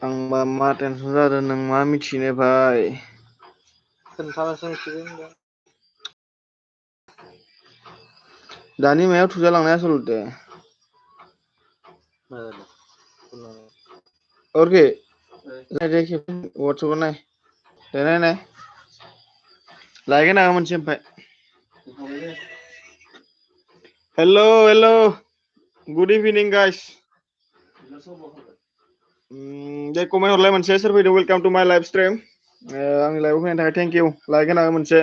आंबा मा टेनसन जादों नों मा मिथिनो भाई खोन्थाबासो मिथिगोन दा दानि मायाव थुजालांनाय आसलते मा जादों और के देखिए व्हाट्सएप नाय दे नाय लायगोन आं मोनसे ओमफ्राय hello good इवनिं guys they comment हरलाय मोनसे सोर फैदों वेलकाम टू माय लाइव स्ट्रीम आंनि लाइभआव फैनायनि थाखाय थेंक इउ लायगोन आं मोनसे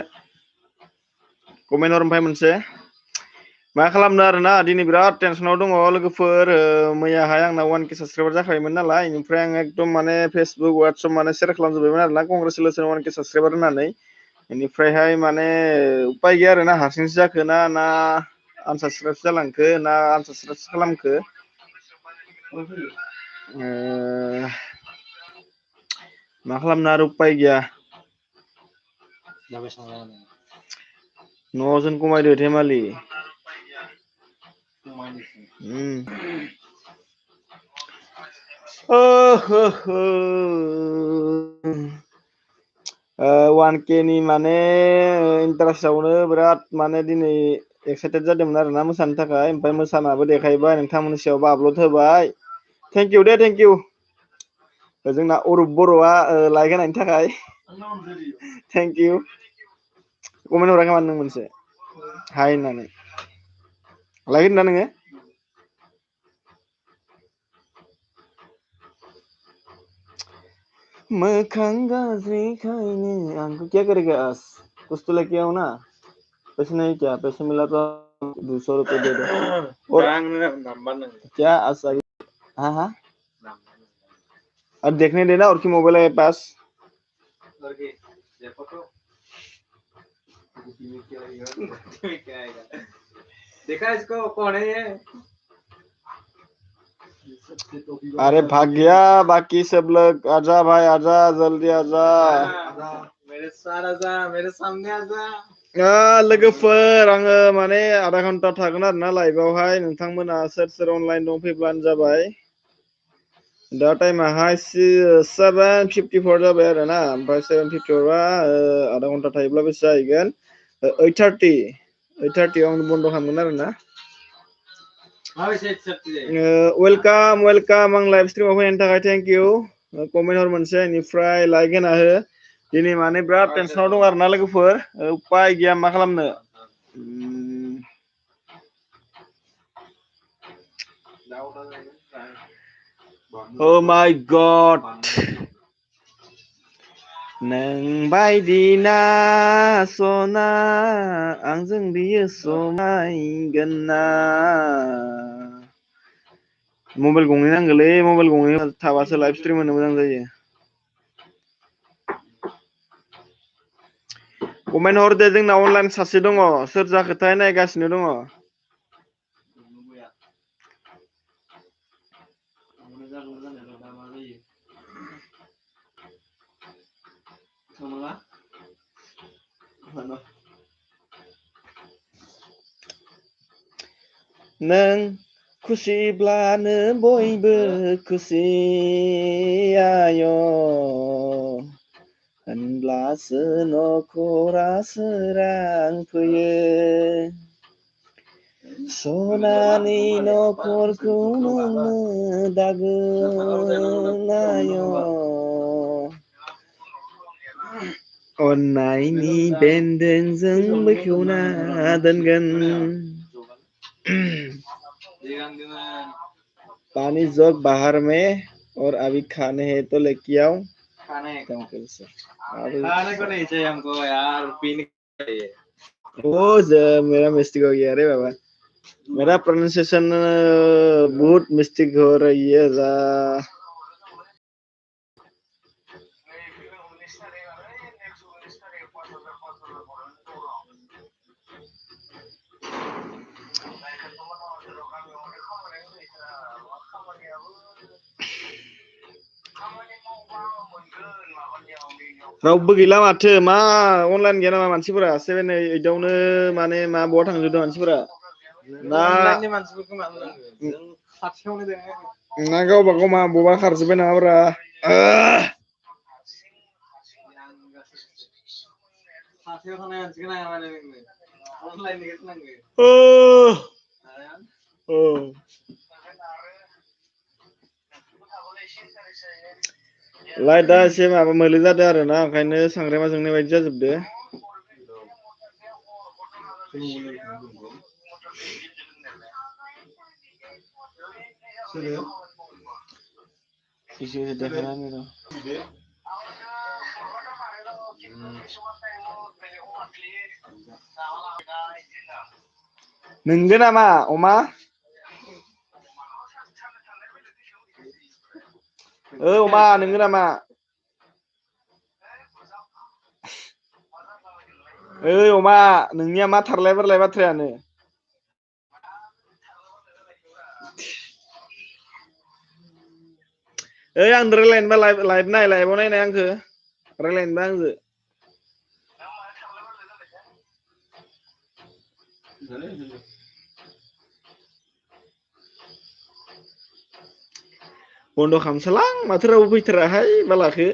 कमेन्ट हर ओमफ्राय मोनसे मा खालामनो आरोना दिनै बिराद टेनसनाव दङ लोगोफोर मैयाहाय आंना 1K साबस्क्राइबार जाखायोमोन नालाय ओमफ्राय आं एकदम माने फेसबुक WhatsApp माने शेयार खालामजोबबायमोन आरोना कंग्रेचुलेसन 1K साबस्क्राइबार होननानै बेनिफ्रायहाय माने उपाय गैया आरोना हारसिंसो जाखो ना आनसाबस्क्राइब जालांखो ना आनसाबस्क्राइब खालामखो मा खालामनो आरो उपाय गैया न'जों कमायदो धेमालि हो 1K नि माने इन्टारेस्टआवनो बिराद माने दिनै एक्साइटेड जादोंमोन आरोना मोसानो थाखाय ओमफ्राय मोसानाबो देखायबाय नोंथांमोननि सायावबो आपल'ड होबाय थेंक इउ जोंना अरुप बर'आ लाइक होनायनि थाखाय थेंक इउ कमेन्ट हराखै मानो नों मोनसे हाय होननानै लाइक होदोंना नोङो मोखां गाज्रिखायनो आंखौ क्या करेगा कुछ तो लेके आओ ना पैसे नहीं क्या पैसे मिला तो 200 रुपए दे दो और क्या आसाई हाँ अब देखने देना और की मोबाइल है पास देखा इसको कौन है ये अरे भाग गया बाकी सब लोग आजा भाई आजा जल्दी आजा मेरे साथ आजा मेरे सामने आजा लोगोफोर आङो माने आधा घन्टा थागोन आरोना लाइभआवहाय नोंथांमोना सोर अनलाइन दं फैब्लानो जाबाय दा टाइमाहाय 7:54 जाबाय आरोना ओमफ्राय 7:54 बा आधा घन्टा थायोब्ला बेसे जाहैगोन 8:30 आं बन्द खालामगोन आरोना वेलकाम आं लाइव स्ट्रीमाव फैनायनि थाखाय थेंक इउ कमेन्ट हर मोनसे बेनिफ्राय लाइक होना हो दिनै माने बिराद टेनसनाव दं आरोना लोगोफोर उपाय गैया मा खालामनो Oh my god नों बायदिना सना आंजों बियो समायगोन ना मबाइल गंनै नांगौलै मबाइल गंनै थाबासो लाइभ स्ट्रीम होनो मोजां जायो कमेन्ट हर दे जोंना अनलाइन सासे दङ सोर जाखोथाय नायगासिनो दङ नों खुसिब्लानो बयबो खुसि आय होनब्लासो नखरा सोरां फैयो सनानि नखरखौ नोंनो दागोन आय अननायनि बेन्दोंजों बेखेवना दोनगोन पानी जोग बाहर में और अभी खाने हैं तो लेके आओ खाने को नहीं चाहिए हमको यार पीने वो मेरा मिस्टेक हो गया रे बाबा मेरा प्रोनाउंसिएशन बहुत मिस्टेक हो रही है रावबो गैला माथो मा अनलाइन गैया नामा मानसिफोरा 7 8 आवनो माने मा बहा थांजोबदों मानसिफोरा ना अनलाइननि मानसिफोरखौ मा होननांगो जों खाथियावनो दङ ना गावबा गाव मा बहा खारजोबबाय नामाब्रा सासेयाव थानाय मानसिखौ नाङा माने नोंनो अनलाइन गेट नांगो लाइटआ एसे माबा मोले जादों आरो ना ओंखायनो सांग्रेमा जोंनाय बायदि जाजोबदो एसे देखायनानै र' नोंगो नामा अमा अमा नोंगो नामा अमा नोंनिया मा थारलाय बारलाय बाथ्रायानो आं रायलायनोबा लाइभ नाय लाइभआव नायनाय आंखो रायलायनोबा आंजो बन्द' खालामसैलां माथो रावबो फैथाराहाय बालाखो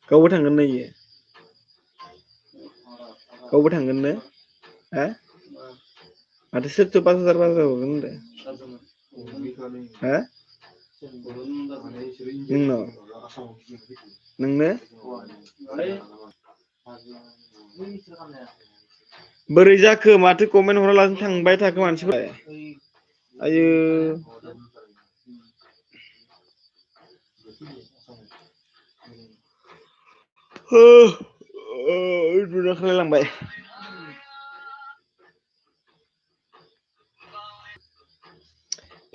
गावबो थांगोन ना इयो गावबो थांगोन नो हा माथो सोरथो 5000 हरगोन होनदों हा नोंनो बोरै जाखो माथो कमेन्ट हरालासिनो थांबाय थाखो मानसिफोरा आयो उन्दुनो ओंखारलायलांबाय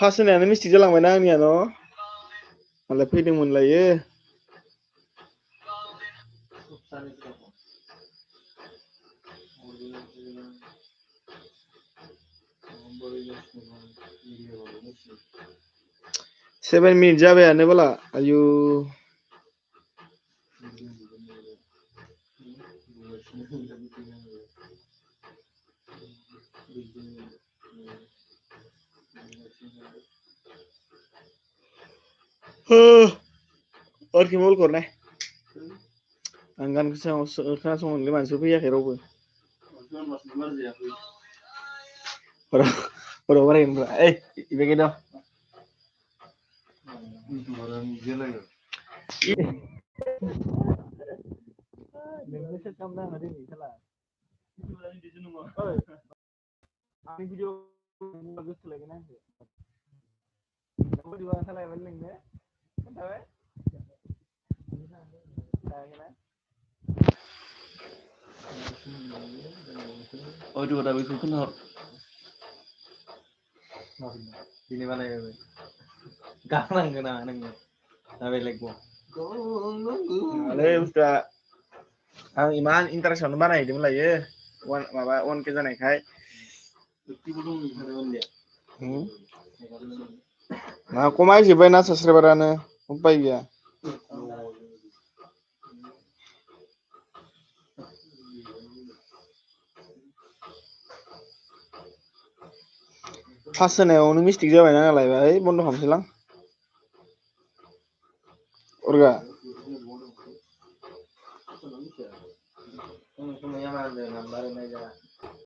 पास होनायानो मिस्टेक जालांबायना आंनिया न' मालाय फैदोंमोनलायो सेभेन मिनिट जाबायानो बाला आयु और मबाइल हरनाय आं गान खोनासंनो मानसिफोर फैयाखै रावबो हराव बारायगोनब्रा बेखै दं नोंनोसो खालामना होदो साला आंनि भिडिअ गोसोलायगोन आंखौ भिडिअ सालायबाय नोंनो खोन्थाबाय अडिअ दा बेखौ खोनाहर दिनै बानायबाय गानांगोन ना नोङो दा बेलेगखौ बुस्थुआ आं इमान इन्टारेस्टआवनो बानायहैदोंमोन लायो माबा 1K जानायखाय मा खमायजोब्बायना साबसक्राइबारानो उपाय गैया पास होनायावनो मिस्टेक जाबायना नालाय बन्द' खालामसैलां Orga.